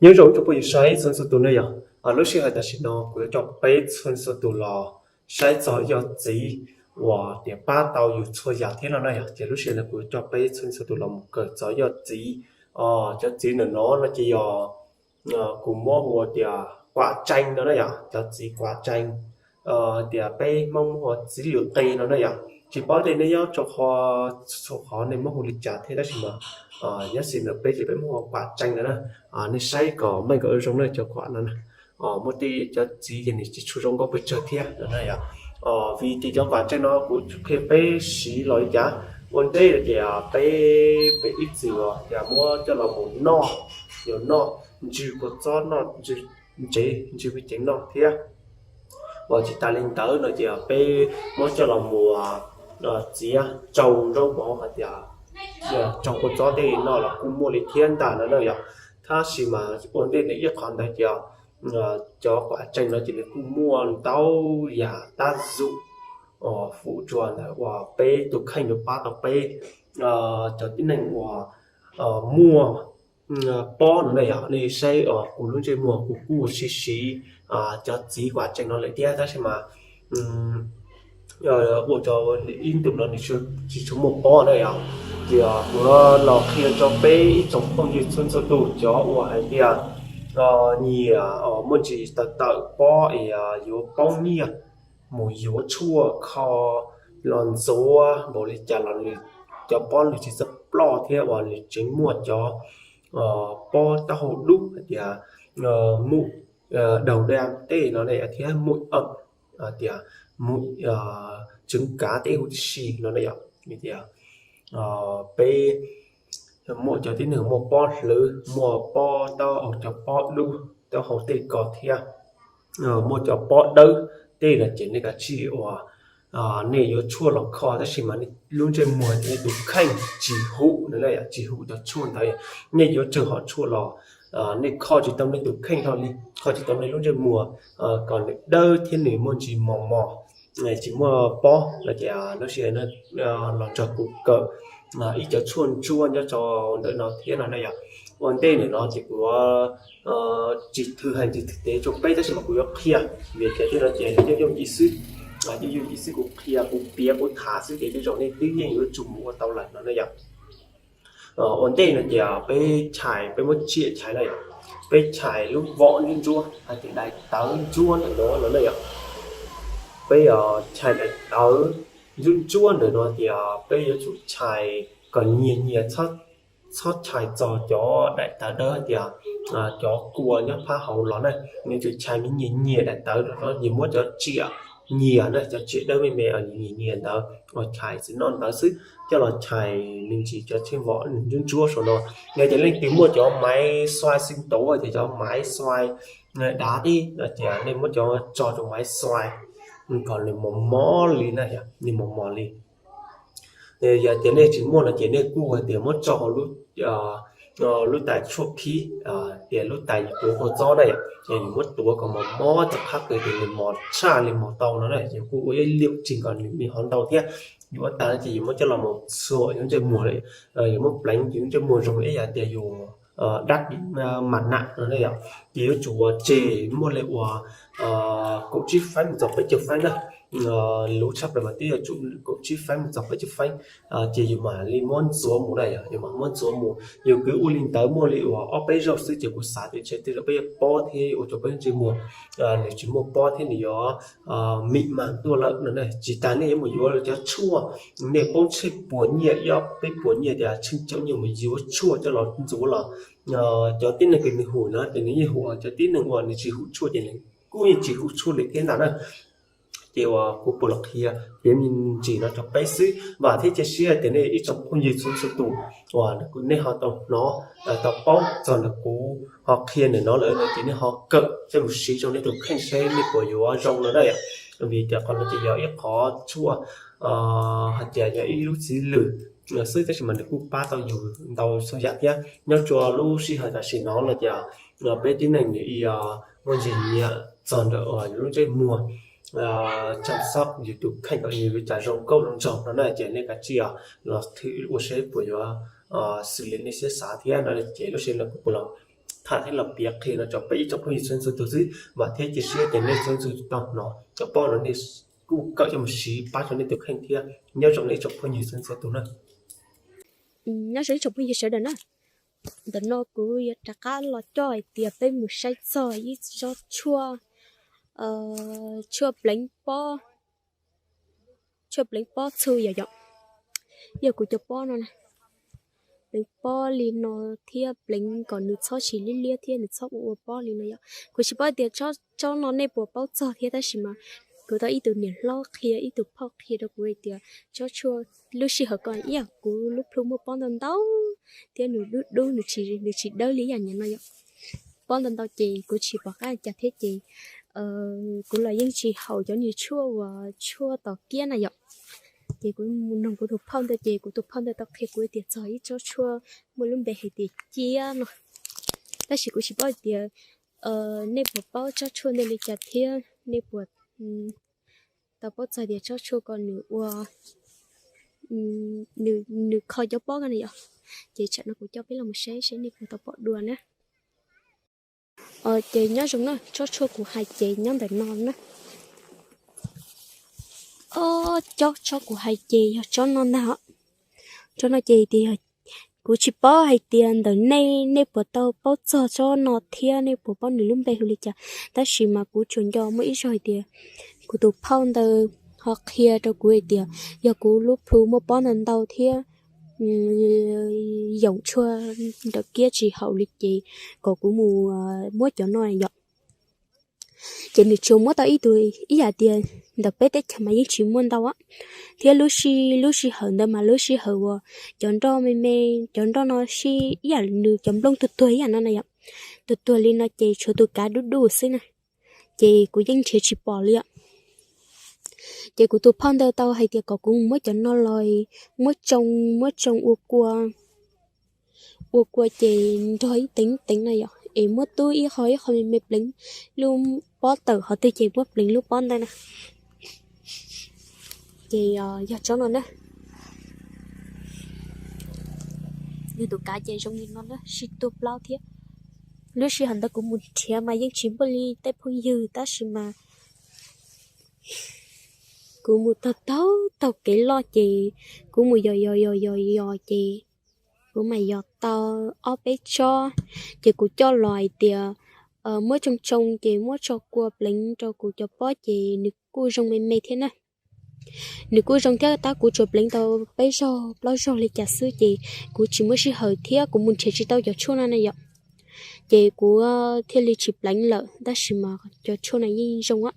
Nyob zoo ib tsoom phooj ywg saib txhua txhua tus na yom. Lub sij hawm tam sim no kuv yuav coj peb txhua txhua tus los saib txog ib co txiv uas tias pab tau yus txhua yam thiab no na yom. Ces lub sij hawm no kuv yuav coj peb txhua txhua tus los mus kawm txog ib co txiv. Cov txiv ntawm no no ces yog kuv muab hu tias kuam tsees no na yom, cov txiv kuam tsees, tias peb Hmoob muab hu ua txiv lwm qe no na yom. Tsis paub tias nej nyob rau qhov, txhua qhov nej muab hu li cas thiab tab sis mas nyob xis ntawm peb ces peb muab hu ua kuam tsees no na. Nej saib kom meej kom zoo na cov kuam no na. Muaj tej cov txiv ces nws tsis tshua zoo nkauj pes tsawg thiab no na yom. Vim tias cov kuam tsees no kuv qhia peb siv los li cas. Ua ntej tias peb, peb ib txwm tias muab coj los mus noj, yuav noj ntsw kua txob, noj ntsw ntsev, ntsw me ceev noj thiab. Uas tsis tas li ntawd no ces peb muab coj los mus txiav tsau nraub mov hais tias tsau kua txob tej no los kuj muaj li thiab ntag no na yom. Tab sis mas ua ntej ntawm ib qho ntawd ces cov kuam tsees no ces nws kuj muaj ntau yam tab zus uas fuv tsua ntawd uas peb tus kheej yuav pab tau peb. Cov tib neeg uas muaj pob no na yom, nej saib kuv lub ntsej muag kuv kuj siv siv cov txiv kuam tsees no lawm thiab tab sis mas ua rau ib ntus no nws tsis tshua muaj pob na yom. Ces kuv los qhia rau peb ib tsoom phooj ywg txhua txhua tus cov uas hais tias nyiam muaj ntsis tawm tawm pob es yuav poob nyiaj mus yuav tshuaj kho los ntxuav npaum li cas los nws, cov pob nws tsis txawj ploj thiab uas nws tseem muaj cov pob taub hau dub hais tias mus daus da tej no thiab mus tias mus tseev kav tej huv tib si no na yom. Tias peb muaj cov tib neeg muaj pob hlwv, muaj pob taub hau, cov pob dub taub hau tej ko thiab muaj cov pob dawb tej no ces nej kav tsij uas nej yuav tshuaj los kho tab sis mas nej lub ntsej muag, nej tus kheej tsis hum no na yom, tsis hum cov tshuaj ntawd. Nej yuav tsawg hom tshuaj los nej kho tsis tau nej tus kheej hlo li, kho tsis tau nej lub ntsej muag kom nws dawb thiab nws muaj ntsis mos mos, tsis muaj pob no ces lub sij hawm no los nrog kuv kawm ib cov tshuaj ntsuab nyob rau ntawm no thiab no na yom. Ua ntej ntawm no ces kuv tsis thw hais ntsis thwj tes rau peb tab sis mas kuv yuav qhia, vim tias tej no ces yooj yooj yim xwb, yooj yooj yim xwb, kuv qhia kuv piav kuv tham xwb ces tej zaum nej twb yeej yuav tsum mus ua tau lawm no na yom. Ua ntej no ces peb chais, peb muab tsiaj chais na yom, peb chais lub voj ntsuab ntsuab hais tias daim tawv ntsuab ntawm no los na yom. Peb chais daim tawv ntsuab ntsuab ntawm no tias peb yuav tsum chais kom nyias nyias, txhob chais txog cov daim tawv dawb tias cov kua nyob phab hauv los na, nws yuav tsum chais me nyias nyias daim tawv no, nyias muab cov tsiaj nyias na, cov tsiaj dawb me me nyias nyias ntawd uas chais txiv no ntawd xwb coj los chais me ntsis cov tsheej voj ntsuab ntsuab saum no. Yog tias leej twg muaj cov maiv xuai xeev tauv ces cov maiv xuai dav tib no ces nej muab cov tso rau maiv xuai kom nws mos mos li na, nws mos mos li. Yog tias nej tsis muaj no ces nej kuj hais tias muab tso hauv lub tais tshuaj khib, tias lub tais tuav kua txob na yom, ces yus muab tuav kom mos mos rau qab kws tias nws mos tshaj li mos tau no na, yus kuj ua ib liam tsig kom nws me hov ntau thiab. Yuav tas no ces yus muab coj los mus txhuam yus ntsej muag, yus muab pleev yus ntsej muag zoo ib yam tias yus dab mas nam no na yom. Ces yuav tsum tseg muaj li uas kaum tsib feeb mus txog peb caug feeb na. Luv tshaj plaws mas twb yuav tsum kaum tsib feeb mus txog peb caug feeb, ces yus mam li muab ntxuav mus na yom, yus mam muab ntxuav mus. Yus kwv ua li ntawd muaj li uas ob peb zaug xwb ces kuv xav tias ntshe tej zaum peb yuav pob thiab ua rau peb ntsej muag nws tsis muaj pob thiab nws yuav mim mam tuaj lawm no na. Tsis tas nej yuav mus yuav cov tshuaj, nej poob tsheej puas nyiaj, ib ob peb puas nyiaj tias tsheej caum nyiaj mus yuav tshuaj coj los ntxuav los cov tib neeg kws nws hum no ces nws yeej hum, cov tib neeg uas nws tsis hum tshuaj ces nws kuj yeej tsis hum tshuaj li thiab ntag na. Ces uas kuv puas los qhia piav me ntsis no rau peb xwb, vam thiab cia siab tias nej ib tsoom phooj ywg txhua txhua tus uas nej ho tau hnov tau paub txog ntawm kuv ho qhia ntawm no lawm no ces nej ho kawm coj mus siv rau nej tus kheej seb nej puas yuav zoo no na. Vim tias qhov no ces yog ib qhov tshuaj hais tias yog ib lub txiv lwm xwb tab sis mas nws kuj pab tau yus ntau txhua yam thiab. Nyob rau lub sij hawm tam sim no no ces peb tib neeg nws muaj ntsis nyiam txog ntawm yus lub ntsej muag, chăm sóc yus tus kheej kom yus yuav cas zoo nkauj zoo nraug no na ces nej kav tsij los thwm ua seb puas yuav xws li nej siab xav thiab no ces lub sij hawm no kuv puas los tham thiab los piav qhia no rau peb ib tsoom phooj ywg txhua txhua tus xwb, vam thiab cia siab tias nej txhua txhua tus tau hnov cov paub no nej kuj kawm coj mus siv pab rau nej tus kheej thiab. Nyob zoo nej ib tsoom phooj ywg txhua txhua tus na. Nyob zoo ib tsoom phooj ywg sawv daws na, ntawm no kuv yuav rov qab los coj hais tias peb mus saib txog ib tsob tshuaj, tshuaj pleev pob, tshuaj pleev pob txhu yom yom. Yog kuv cov pob no na, pleev pob li no thiab pleev kom nws txhob tsis liab liab thiab nws txhob ua ua pob li no yom. Kuv tsis paub tias tsob no nej puas paub txog thiab tab sis mas kuv tau ib tug niam hlob qhia, ib tug phauj qhia rau kuv hais tias tsob tshuaj lub sij hawm ko ib yam kuv lub plhu muaj pob ntau ntau thiab nws dub dub, nws tsis, nws tsis dawb li yam niam no yom. Pob ntau ntau ces kuv tsis pom qab cas thiab ces kuv los yeej tsis haus cov niag tshuaj uas tshuaj tos kiab na yom. Ces kuv mus noog kuv tus phauj ntawd ces kuv tus phauj ntawd tau qhia kuv tias txog ib tsob tshuaj muaj lub npe hais tias ciab no. Tab sis kuv tsis paub tias nej puas paub tsob tshuaj ntawd li cas thiab nej puas tau paub txog tias tsob tshuaj ko nws ua, nws kho cov pob ko na yom. Ces tsam no kuv coj peb los mus saib saib nej puas tau pom dua na. Ces nyob zoo na, tsob tshuaj kuv hais ces nyob ntawm no na. Ob, tsob, tsob kuv hais ces yog tsob no ntag. Tsob no ces tias yog, kuv tsis paub hais tias ntawm nej, nej puas tau paub txog tsob no thiab nej puas paub nws lub npe hu li cas, tab sis mas kuv tsuas nco muaj ib zaug hais tias kuv tus phauj ntawd ho qhia rau kuv hais tias yog kuv lub plhu muaj pob ntau ntau thiab yoom tshuaj nraws kiab tsis haum li ces kom kuv mus muab cov no yom. Ces nws tsuas muab tau ib tug, ib yam tias ntawm peb teb chaws mas yeej tsis muaj ntau thiab lub sij, lub sij hawm ntawd mas lub sij hawm uas cov nroj me me, cov nroj no sib ib yam nws cov nplooj tuag tuag ib yam no na yom. Tuag tuag li no ces tshuav tus kav dub dub xwb na, ces kuv yeej nrhiav tsis pom li os. Ces kuv tus phauj ntawd tau hais tias kom kuv mus muab cov no los muab tsoo, muab tsoo ua kua, ua kua ces nrog ib teev teev na yom, es muab tub ib qho ib qho me me pleev lub pob tawm qhov twg ces muab pleev lub pob ntawd na. Ces yog tsob no na, nws tus kav ces zoo li no na, sib tuaj plaub thiab. Lub sij hawm ntawd kuv mus nrhiav mas yeej tsis muaj li tej phooj ywg, tab sis mas kuv mus taug taug taug kev loj ces kuv mus yos yos yos yos yos ces kuv mam yos tau ob peb tsob, ces kuv coj los hais tias muab tsoo tsoo ces muab tso kua pleev rau kuv cov pob ces nws kuj zoo me me thiab na. Nws kuj zoo thiab tab kuv tsuas pleev tau peb zaug plaub zaug li cas xwb ces kuv tsis muaj sij hawm thiab kuv mus nrhiav tsis tau cov tshuaj no na yom. Ces kuv thiaj li tsis pleev lawm, tab sis mas cov tshuaj no yeej zoo.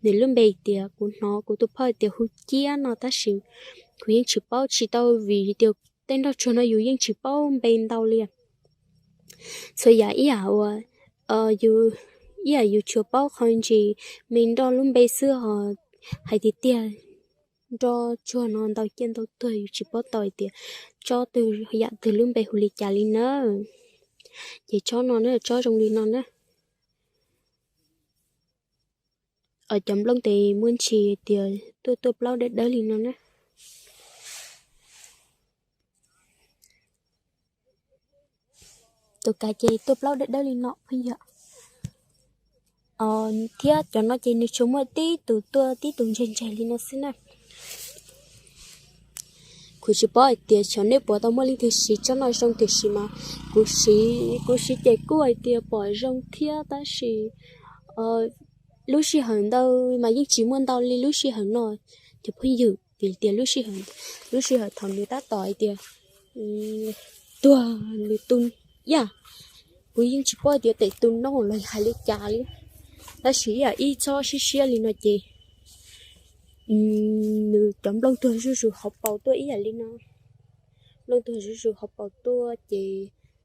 Nws lub npe tias kuv hnov kuv tus phauj tias hu ciab no tab sis kuv yeej tsis paub tsis tau vim tias tej nroj tsuag no yus yeej tsis paub npe ntau li. Txhua yam ib yam ua, ib yam yus tsuas paub qhov ntsis me nroj lub npe xwb ho hais tiag tiag nroj tsuag no ntau ciaj ntau tuag yus tsis paub tau hais tias tsob twg yam twg lub npe hu li cas li na. Ces tsob no na, tsob zoo li no na. Cov nplooj tes muaj ntsis tias tuaj tuaj plaub dawb dawb li no na. Tus kav ces tuaj plaub dawb dawb li no phooj ywg. Thiab cov no ces nws tsuas muaj tib tus tuaj tib tus ntseg ntseg li no xwb na. Kuv tsis paub hais tias xyov nej puas tau muaj leej twg siv tsob no zoo tiam sis mas kuv siv, kuv siv ces kuj hais tias pom zoo thiab tab sis lub sij hawm ntawd mas yeej tsis muaj ntau li lub sij hawm no, cov phooj ywg, vim tias lub sij hawm, lub sij hawm thaum nws tab tom hais tias tuag nws tu, ib yam, kuv yeej tsis paub tias tes tu noob los hais li cas li, tab sis ib yam ib txhob siab siab li no ces nws cov nplooj tuag zuj zus hauv paus tuaj ib yam li no. Nplooj tuag zuj zus hauv paus tuaj ces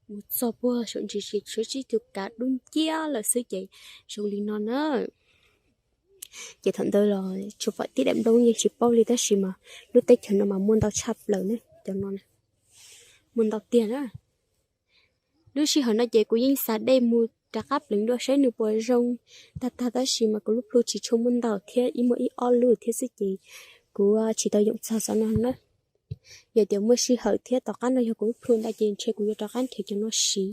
mus txog puag saum ntsis ces tshuav tib tug kav dub nciab lawm xwb ces zoo li no na. Ces thaum ntawd los tsuas pom tib daim nplooj yeej tsis paub li tab sis mas lub teb chaws no mas muaj ntau tshaj plaws na, cov no muaj ntau tiag na. Lub sij hawm no ces kuv yeej xav dej mus rov qab pleev dua saib nws puas zoo tag tag tab sis mas kuv lub plhu tsis tshua muaj ntau thiab, ib muaj ib ob lub thiab xwb ces kuv tsis tau yoom txog xov no na. Yog tias muaj sij hawm thiab tom qab no yog kuv lub plhu ntau ces ntshe kuv yuav rov qab nrhiav cov no siv.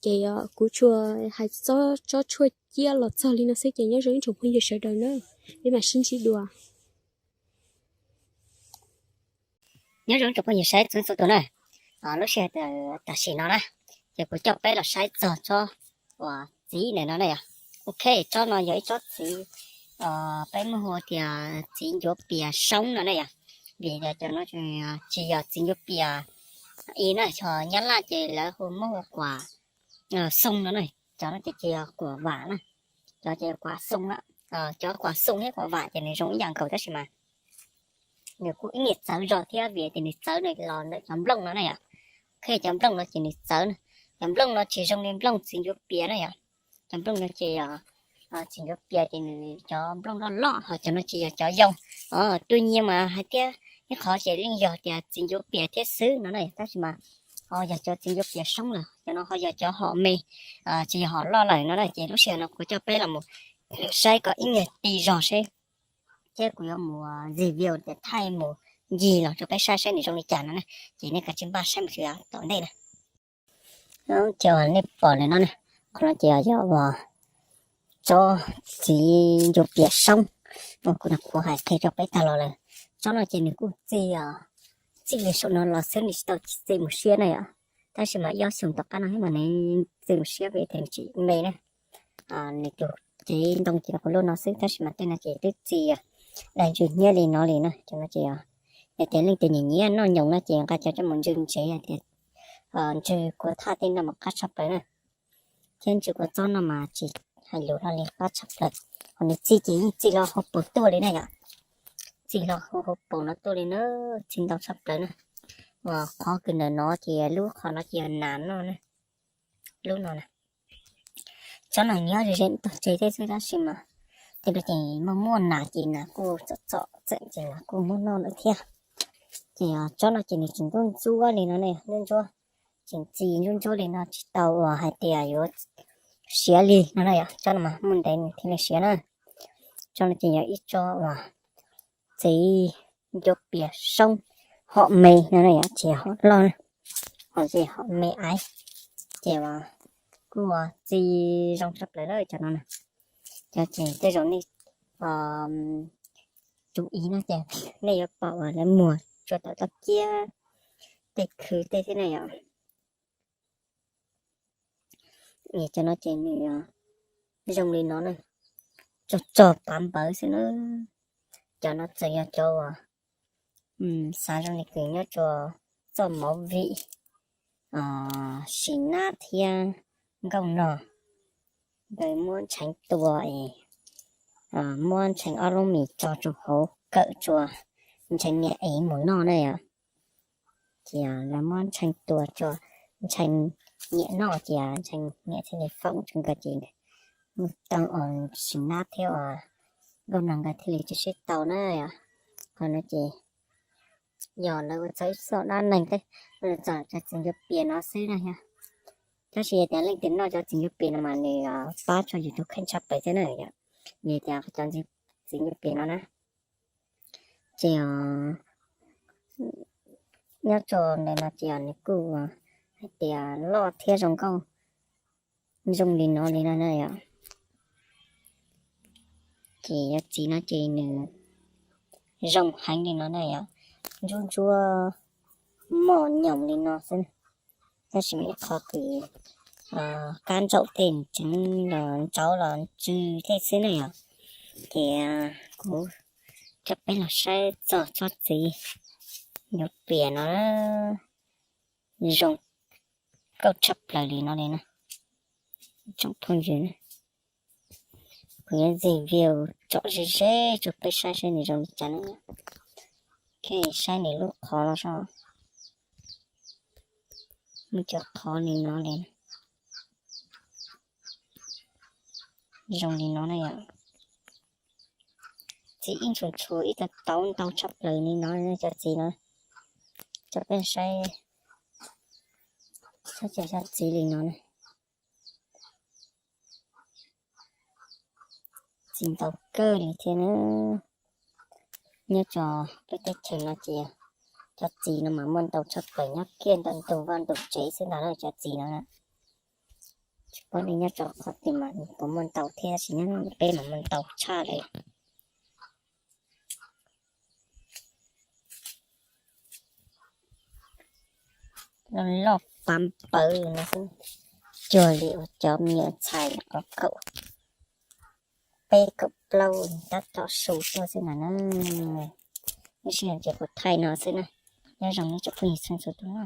Ces kuv tsuas hais tsob tshuaj ciab los txog li no xwb ces nyob zoo ib tsoom phooj ywg sawv daws na, peb mam sib ntsib dua. Nyob zoo ib tsoom phooj ywg saib txhua txhua tus na, lub sij hawm tam sim no na, ces kuv coj peb los saib txog tsob uas txiv ntawm no na yom. Ok, tsob no yog ib tsob txiv peb muab hu tias txiv ncuav pias soob no na yom. Vim cov no tsis yog txiv ncuav pias i na, ho nyab laj ces lawv hu muab hu kuam xoo no na. Cov no ces tsis yog kuam vam na, cov ces kuam xoo na. Cov kuam xoo thiab kuam vam ces nws zoo ib yam nkaus tab sis mas nws kuj ib niag txawv zog thiab vim tias nws txawv los ntawm cov nplooj no na yom. Ok, cov nplooj no ces nws txawv na, cov nplooj no tsis zoo li nplooj txiv ncuav pias na yom. Cov nplooj no ces yog txiv ncuav pias ces nws cov nplooj loj loj, ho cov no ces yog cov yau. Tus nyias mas hais tias ib qhov ces yeej yog tias txiv ncuav pias thiab xwb no na, tab sis mas ho yog cov txiv ncuav pias soob lawm, cov no ho yog cov hom me, tsis yog hom loj lawm no na. Ces lub sij hawm no kuv coj peb los mus saib kom ib nyuag ti zog seb, thiab kuv yuav mus review tias thaij mus ncig los rau peb saib saib nws zoo li cas no na. Ces nej kav tsij npaj saib mus txog tom ntej na. Ces nej pom li no na, qhov no ces yog uas tsob txiv ncuav pias soob uas kuv hais qhia rau peb tag los lawm. Tsob no ces nws kuj txi, txi li saum no los xwb, nws tsis tau txi mus siab na yom. Tab sis mas ib ob xyoos tom qab no thiab mas nws txi mus siab vim tias nws tsis me na. Nws tus cev ntoo ces los kuv lub no xwb, tab sis mas tej no ces twb txi daig ntsws hnyiab li no li na. Cov no ces yog tias leej twg nyiam nyiam noj nyoos no ces nqa cov coj mus ntsws ntsev, yog tias ntsws kua thaj tej no mas qab tshaj plaws na. Thiab ntsws kua txob no mas tsis hais lus hlo li, qab tshaj plaws. Ho nws txi ces yeej txi hlo hauv paus tuaj li na yom. Txi hlo hauv paus no tuaj li na, txi ntau tshaj plaws na. Uas qhov kws ntawm no ces lub qhov no ces yog nas noj na, lub no na. Tsob no nyob ze ze ntug tsev thiab xwb tab sis mas tej no ces muaj muaj nas ces nas kuj txom txom txeem ces nas kuj muab noj lawm thiab. Ces tsob no ces nws tseem ntsuab ntsuab li no ne, ntsuab ntsuab, tseem txi ntsuab ntsuab li no tsis tau uas hais tias yuav siav li no na yom. Tsob no mas muaj ntev nws thiaj li siav na. Tsob no ces yog ib tsob uas txiv ncuav pias soob hom me no na yom, tsis hom loj na, hom ze hom me aiv. Ces kuj txi zoo tshaj plaws lawm cov no na. Cov ces tej zaum nej tus i no ces nej yuav pom uas lawv muag tsua tom toj kiab tej khw tej thiab na yom. Cov no ces nws zoo li no na, tsog tsog pav npawv xwb na. Cov no txawm yog cov uas xav zoo li kws nyob rua txoj movie sim nab thiab nkauj nog, nkawd muab ntshee tua es muab ntshee ob lub mis tso rau hauv kawm tsua ntshee niam ev mus noj na yom. Ces lawv muab ntshee tua rua ntshee niam noj ces ntshee niam thiaj li foom rua nkawd ces mus tau ua sim nab thiab ua nkauj nog nkawd thiaj li tsis sib tau na yom. Qhov no ces yog lawv ua txog ib txoj dab neeg thiab, txog cov txiv ncuav pias no xwb na yom. Tab sis yog tias leej twg noj cov txiv ncuav pias no mas nws pab tso yus tus kheej tshaj plaws thiab na yom. Yog tias cov txiv ncuav pias no na, ces nyob rua ntawm no ces nws kuj hais tias loj thiab zoo nkauj zoo li no li no na yom. Ces yog txiv no ces nws zoo heev li no na yom, ntsuab ntsuab mos nyoos li no xwb. Tab sis mas ib qho kws qab ntsaum tej tseev los ntsauv los ntsws tej xwb na yom. Ces kuv coj peb los saib txog tsob txiv ncuav pias no zoo nkauj tshaj plaws li no li na. Tsoom phooj ywg, kuv yuav review tsom ze ze rau peb saib saib nws zoo li cas na. Saib nws lub qhov no, muaj cov qhov li no li, zoo li no na yom. Txiv ib ntshua ntshua ib tau tau ntau tshaj plaws li no cov txiv no. Cov peb saib, saib cov txiv li no na. Txiv ntau kawg li thiab na. Nyob rau peb teb chaws no ces cov txiv no mas muaj ntau tshaj plaws nyob kiag ntawm ntug vaj ntug tsev xwb ntag na cov txiv no na. Pob nws nyob rau qhov twg mas puas muaj ntau thiab, tab sis nyob peb mas muaj ntau tshaj li. Loj loj pam pawv no xwb, cuag li uas cov me nyuam ntxhais qhov kaum peb kaum plaub tab tom su tuaj xwb no na. Ib sij hawm ces kuv thaij no xwb na. Nyob zoo ib tsoom phooj ywg txhua tus na.